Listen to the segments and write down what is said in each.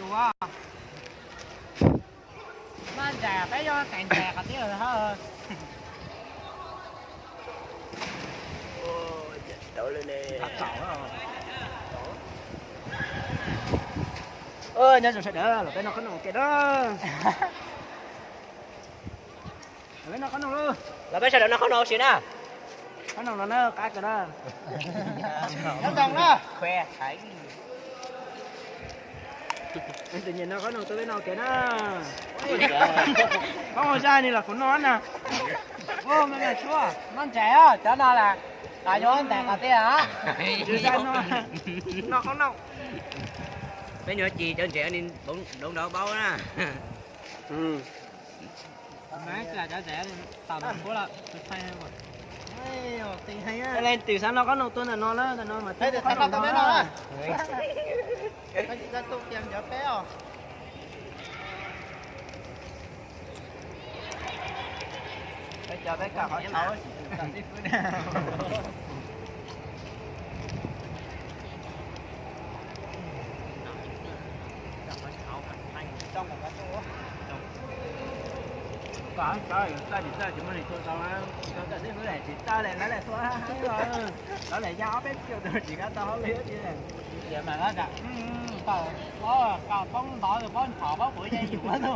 Mas ntsais peb yuav teem ntsais qhov twg lawm hos. Nyob zoo sawv daws, los peb noj qhob noom ua ke na. Los peb noj qhob noom lauj. Los peb sawv daws noj qhob noom ua si na. Qhob noom no na qab kawg na. Nyob zoo na. Tus nyiam noj qhob noom tuaj peb noj ua ke na. Qhob noom zaj ni los kuv noj na. Ua me me suab, noj ntsais os, cov no las, yuav ntais qhov tiag. Noj qhob noom. Peb nyuam ci cov ntses ni doov nrov baub na. Leej twg xav noj qhob noom tuaj ntawm no na, ntawm no mas twb qhob noom no na. Peb cov peb kam qhov tshauv. Kom cov yuav txaj tsis txaj tsis muaj neeg tua tau, cov txawj xib fwb tsis txaj li lawv lawv tua, lawv lawv yog ob peb caug tus tsis kam tau hauj lwm tiag. Tias mas lawv kam, kom poob ntov paub ntxhov paub puav yeej yus muab tus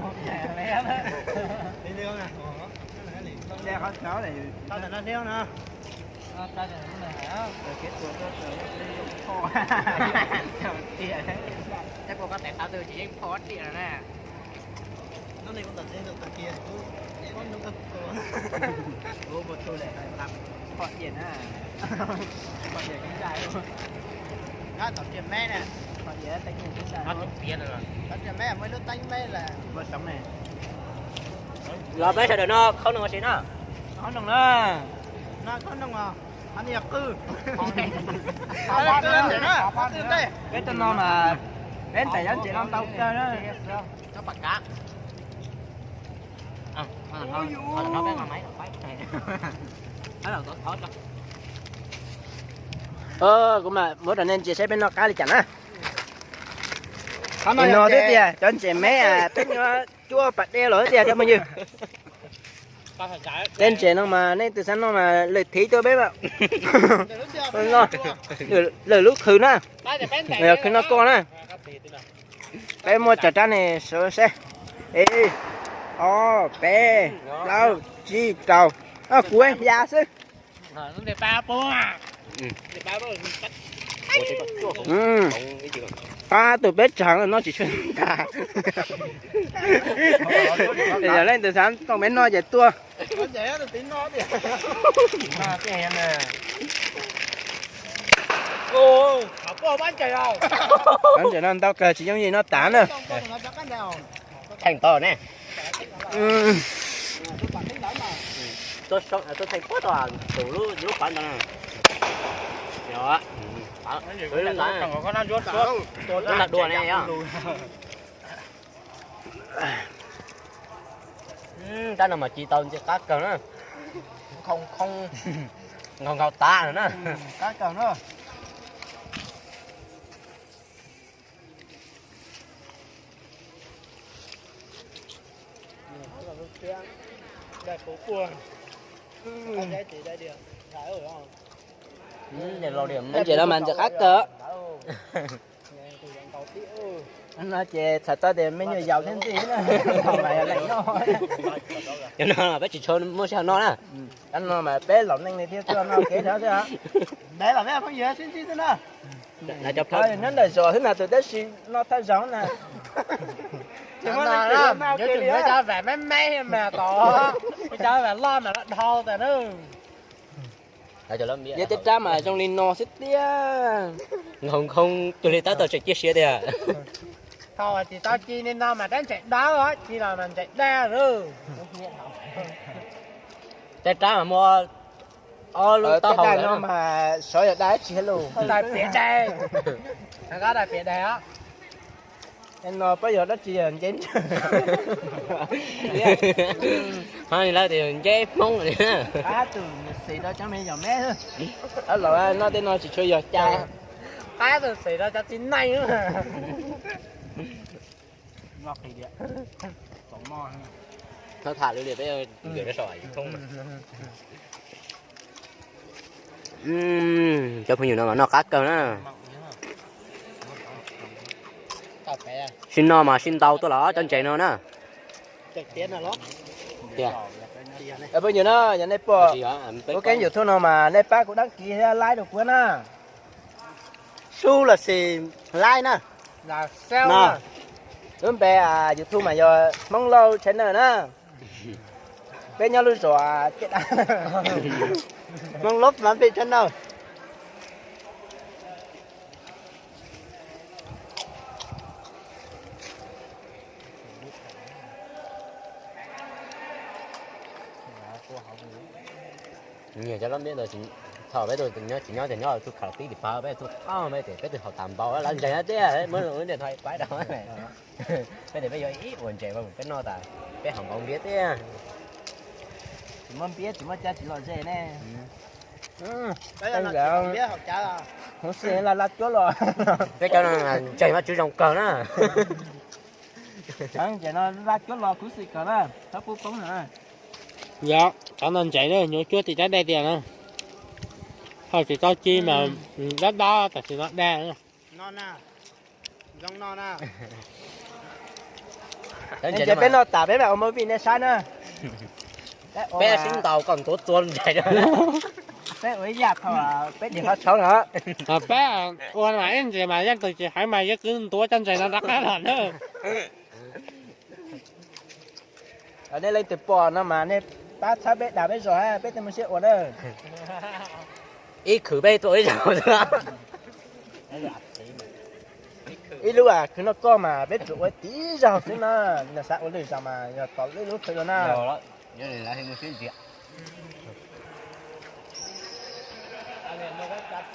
li. Qhov txawv li. Tej puas koj tes qab twg tsis yeej phom tiam na. Phom tiam na. Phom tiam tsis zais. Tom tiam me na. Tom tiam me muaj ib lub teeb me lawm. Los peb sawv daws noj qhob noom ua si na. Qhob noom na. Noj qhob noom os. Qhov no yog qwj. Peb tuaj no mas peb ntais cov ntses no ntau kawg na. Cov pam kab. Kuv mam muab rau nej ntsia saib peb noj qab li cas na. Li no xwb tiag, cov ntses me peb nyuam cuab pas dej los xwb tiag cov phooj ywg. Tej ntses no mas nej tus xab no mas lwm thib tuaj peb mas lwm lub khw na, yog khw noj koj na. Peb muab cov rab ne sawv seb. Ib, ob, peb, plaub, tsib, rau. Kuv xya xwb. Pab tus peb tsag no tsis tshua ntag. Yog leej twg xav toom peb noj ces tuaj. Pab ntses no ntau kawg tsis yooj yim noj tas na. Theej tau ne. Tuaj theej puag tau tus lub qhov ntawd na. Lub ntawd, lub ntawd dua ne yog. Rab no mas ci tau ntxim qab kawg na. Khoo khoo, nkaus nkaus tas lawm na. Ntses no mas ntxim qab kawg. No ces txhais tau tias me nyuam yaus thiab ntxim na. Cov no peb tsis tshua muaj sij hawm noj na. Cov no mas peb laus neej li thiab tuaj noj kev no xwb. Ntev los peb phooj ywg sib ntsib xwb na. Nyob ntawm zos xwb na tus tab sis noj thawj zaug na. Cov vam me me mas tod, cov vam loj mas loj dhau tas na. Yog tej rab mas zoo li no xwb tiag. Nkhoo nkhoo cuag li tab tom tseem ciaj sia tiag. Thaum tsis tau ci li no mas rab ntses dawb, ci los mas ntses daj lawm. Tej rab mas muaj ob lub taub hau no mas sov yog daj tsi lus. Daj piav dai. Daj piav dai os. No peb yog dab tsi yog nceb ntsawg. Ho lawv tias nceb Hmoob li. Qab tus xis rau cov me yog meb. Los noj tej no tsis tshua yog cas. Qab tus xis rau cov txiv neej. Noj qis diam. Txaus moj. Txhob tham lwm li peb yuav rau saum YouTube. Cov phooj ywg no mas noj qab kawg na. Sib noj mas sib ntau tuaj los cov ntses no na. Phooj ywg na, yog nej pom kuv kênh YouTube no mas nej pab kuv đăng ký thiab like rau kuv na. Sub lossis like na. No, lub npe YouTube mas yog Hmoob Lauj channel na. Peb nyob lub zos Hmoob Lauj mas peb channel. Nyias cov lab ntiab ntawd thaum peb tug nyob tsis nyob ces nyob tug khaws tib tis pab peb tug qab peb ces peb tug haus tas npaum lawv ntseeg tiag muab lub ntiaj teb paib rau. Peb tias peb yuav ib ua ntses peb noj tas peb haus npaum npiab tiag. Tsis muaj npiab tsis muaj cab tsis lom zem ne. Huv si laj laj cuab los. Peb cov no ntseeg Vajtswv zoo kawg na. Ntses no laj cuab los khuv xim kawg na, txhob pub poob na. Yog cov no ntses na, nyuam cuab tim rab dej tiag na. Thaum tsis tau ci mas dab dab tam sim no dag. Ntses peb noj tas peb mam ua movie nej saib na. Peb sib ntaus kom ntuav txua ntses. Peb ua ib yam thaum peb dim qhov tshauv no. Peb ua mas ib ntsis mas yeej tsis hais mas yeej kwv ntuav cov ntses no rov qab los na. Nej leej twg pom no mas nej pab txhawb peb dag peb zog peb thiaj muaj siab ua na. Ib khwv peb tuaj ib zaug xwb. Ib lub khwv noj koj mas peb tsuas ua tib zaug xwb na. Yog xav ua lwm zaus mas yog tom lwm lub khwv dua na.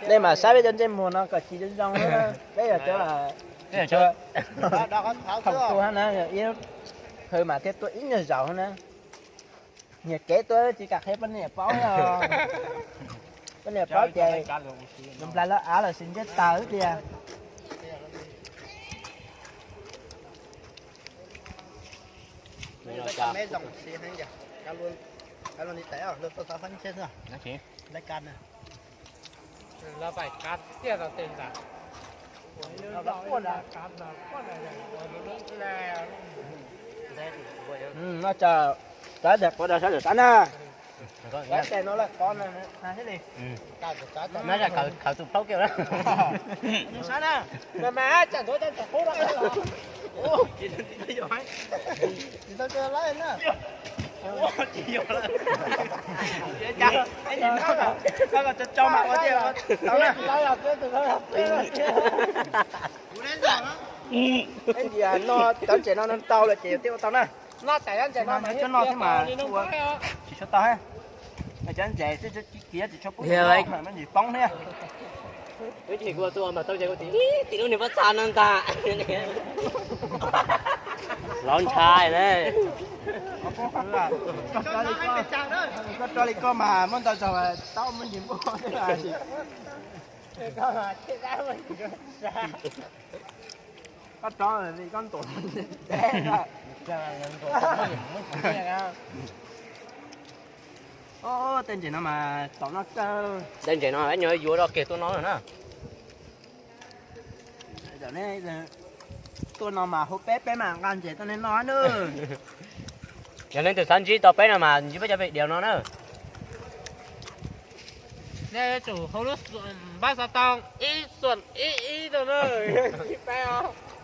Nej mas saib peb cov ntsej muag no kom tsis zoo zoo na. Peb yog cov thaum tu hab na, ib khwv mas thiaj tuaj ib nyuag zaus na. Nyias kev tuaj tsis kam qhia poj niam paub os. Poj niam paub ces nplais lawv av los sis ntsiab tawg tiag. Noj tso, cov dag quav rau sawv daws saib na. Cov tes no lawm qov na thiab li. Khaws tus plaub kiag na. Saib na, mas mas tsam ntuav cov ntses qub rau. Tsis tau laib na. Tsis yog lawm. Tso tso mas ua thiaj tau na. Ib ntsis noj cov ntses no ntau lawm ces yus thiaj ua tau na. Cov no thiab mas ua tsis tshua tau. Cov ntses kiv tsis tshua pub me ntsis poob thiab. Tim lub niag pob txha no ntag. Lov ntshai ne. Koj tso li koj mas muab ntau zaus tau me ntsis npua. Koj tso li koj ntuas. Tej ntses no mas txaus noj kawg. Tej ntses no peb nyuam yuav rau kiag tuaj no na. Tuaj no mas hu peb peb mam nqa ntses tuaj nej noj na. Yog leej twg xav ntsib tau peb no mas ntsib peb cov video no na. Nej yuav tsum hu lub npawb xov tooj ib xoom ib ib rau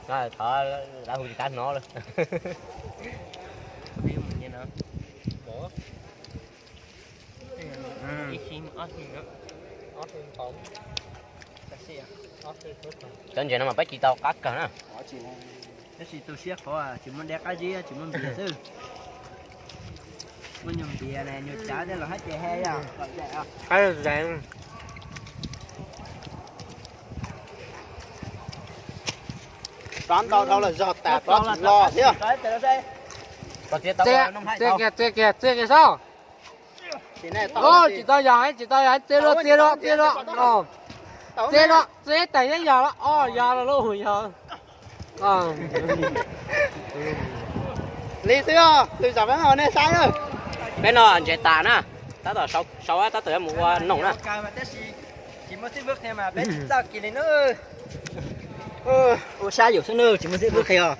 na. Thov lawv hu tsis tab hnov lawm. Cov ntses no mas peb ci tau qab kawg na. Tab sis tu siab qhov tsis muaj dej qab zib tsis muaj npias xwb. Muaj nyuag npias ne nyuag cav tej los hab ces he yog. Rov ntau dhau los zog tas rov tsis los thiab. Txiav kiag, txiav kiag, txiav kiag saib. Tsis tau yog, tsis tau yog, txiav dua, txiav dua, txiav dua. Txiav dua, txiav tais yeej yog lawm, o yog lawm lauj, yog. Li xwb os, lwm zaus peb mam ua nej saib na. Peb no ntses tas na, tab tom sau, sau tab tom yuav mus ua noog na. Ua sab yus xwb na, tsis muaj xib fwb qhia os.